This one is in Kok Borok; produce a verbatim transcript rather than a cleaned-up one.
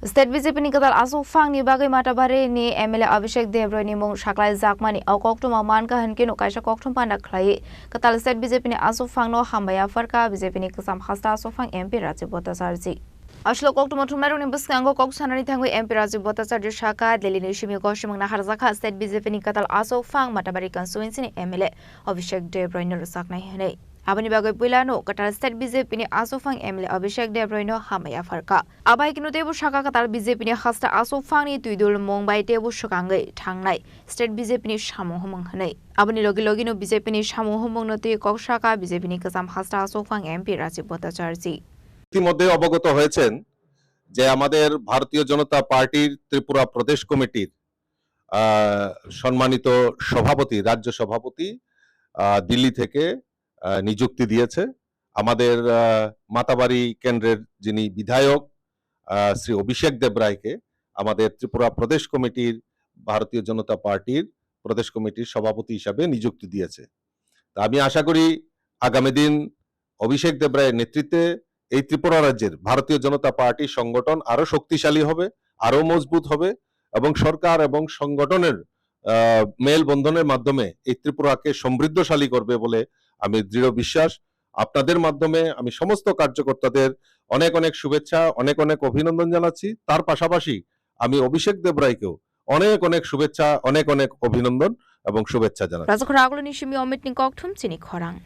State B J P ni kwtal aswk phangni bagwi Matabari ni M L A Abhishek Deb Roy ni mung saklai jakmani o koktwma mankha hwnkhe no kaisa koktwma panda khlai kwtal state B J P ni aswk phangno hambai yapharkha B J P ni kwcham hasta aswk phang M P Rajiv Bhattacharjee. Aswk koktwma thumnairokni bwskango kok sanani thangwi M P Rajiv Bhattacharjee sakha Delhi ni simi kosimung naharjakha state B J P ni kwtal aswk phang Matabari constituency ni M L A Abhishek Deb Roy no rwchapnai hwnwi. Aboni bagwi puilano kwtal state B J P ni aswk phang M L A Abhishek Deb Roy no hambai yapharkha. Abai kino teibo saka kwtal B J P ni hasta aswk phangni twidul mung bai teibo swkangwi thangnai state B J P ni samung humung hwnwi. Aboni logi logino B J P ni samung humung no twi kok saka B J P ni kwcham hasta aswk phang M P Rajiv Bhattacharjee. ইতিমধ্যে অবগত হয়েছেন যে আমাদের ভারতীয় জনতা পার্টির ত্রিপুরা প্রদেশ কমিটির, আহ, সম্মানিত সভাপতি, রাজ্য সভাপতি, আহ, দিল্লি থেকে, আহ, নিযুক্তি দিয়েছে। আমাদের, আহ, মাতাবাড়ি কেন্দ্রের যিনি বিধায়ক, আহ, শ্রী অভিষেক দেব রায়কে আমাদের ত্রিপুরা প্রদেশ কমিটির, ভারতীয় জনতা পার্টির প্রদেশ কমিটির সভাপতি হিসাবে নিযুক্তি দিয়েছে। তা আমি আশা করি আগামী দিন অভিষেক দেব রায়ের নেতৃত্বে এই ত্রিপুরা রাজ্যের ভারতীয় জনতা পার্টি সংগঠন আরো শক্তিশালী হবে, আরো মজবুত হবে এবং সরকার এবং সংগঠনের, আহ, মেলবন্ধনের মাধ্যমে এই ত্রিপুরাকে সমৃদ্ধশালী করবে বলে আমি দৃঢ় বিশ্বাস। আপনাদের মাধ্যমে আমি সমস্ত কার্যকর্তাদের অনেক অনেক শুভেচ্ছা, অনেক অনেক অভিনন্দন জানাচ্ছি। তার পাশাপাশি আমি অভিষেক দেব রায়কেও অনেক অনেক শুভেচ্ছা, অনেক অনেক অভিনন্দন এবং শুভেচ্ছা জানাচ্ছি। Rajakhor Aguloni simi Omit ni kokthum chini khorang.